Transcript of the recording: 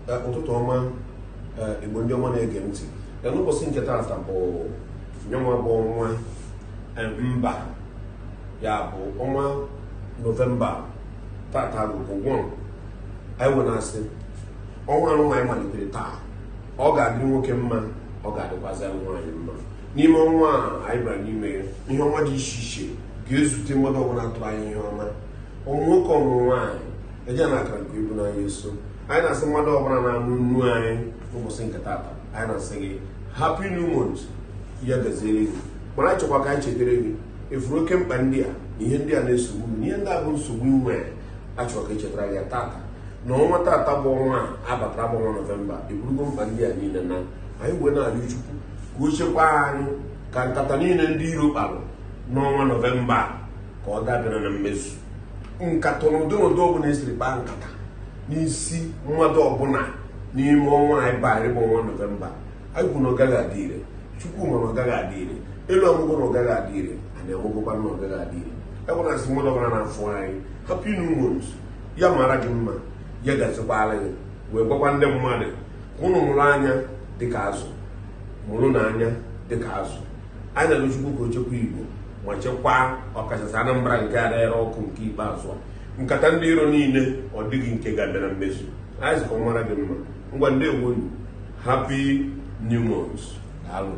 Ụtụtụ ọma, Igbo ndị ọma na-ege ntị. N'ụbọchị nke taata bụ nyanwa bụ ọnwa mba, ya bụ ọnwa Nọvemba. Tata bụ 1. Anyị wee na-asị ọnwa anụ anyị malitere taa, ọ ga-adịrị nwoke mma, ọ ga-adịkwazị nwaanyị mma. N'ime ọnwa a anyị bara n'ime ya, ihe ọma dị iche iche ga-ezute mmadụ ọbụla tụrụ anyị ihe ọma, ọmụ nwoke, ọmụ nwaanyị, eje na akara nke ibu n'anya eso. Anyị na-asị mmadụ ọbụla na-anụ nnu anyị n'ụbọchị nke taata, anyị na-asị gị happy new month, ya gaziere gị. Mana anyị chọkwa ka anyị chetara gị efuru oke mkpa ndị a na ihe ndị a na-esogbu na ihe ndị a bụ nsogbu inwe. Achọrọ ka echetara gị ya tata na ọnwa tata bụ ọnwa a abatara, bụ ọnwa Nọvemba, eburugo mkpa ndị a niile na anyị wee na-arịọ Chukwu ka o chekwaa anyị, ka nkata niile ndị iro kparụ n'ọnwa Nọvemba ka ọ dabere na mmezu. Nkata n'ụdị n'ụdị ọbụla esiri kpaa nkata n'isi mmadụ ọbụla n'ime ọnwa anyị barị bụ ọnwa Nọvemba, anyị kwuru na ọ gaghị adị ire. Chukwu ma na ọ gaghị adị ire, elu amụgo na ọ gaghị adị ire, anyị amụgokwa na ọ gaghị adị ire. Ebe na asị mmadụ ọbụla na-afụ anyị happy new month, ya mara gị mma, ya gazikwara gị. Wee gwakwa ndị mmadụ ka ụnụ mụrụ anya dịka azụ, mụrụ n'anya dịka azụ. Anyị na-arịọ Chukwu ka o chekwa Igbo ma chekwaa ọkachasị Anambra nke a na-ere ọkụ nke ikpeazụ a. Nkata ndị iro niile, ọ dịghị nke ga-abịa na mmezu. Anyị sị ka ọ mara gị mma. Ngwa, ndewonu, happy new month, daalụ.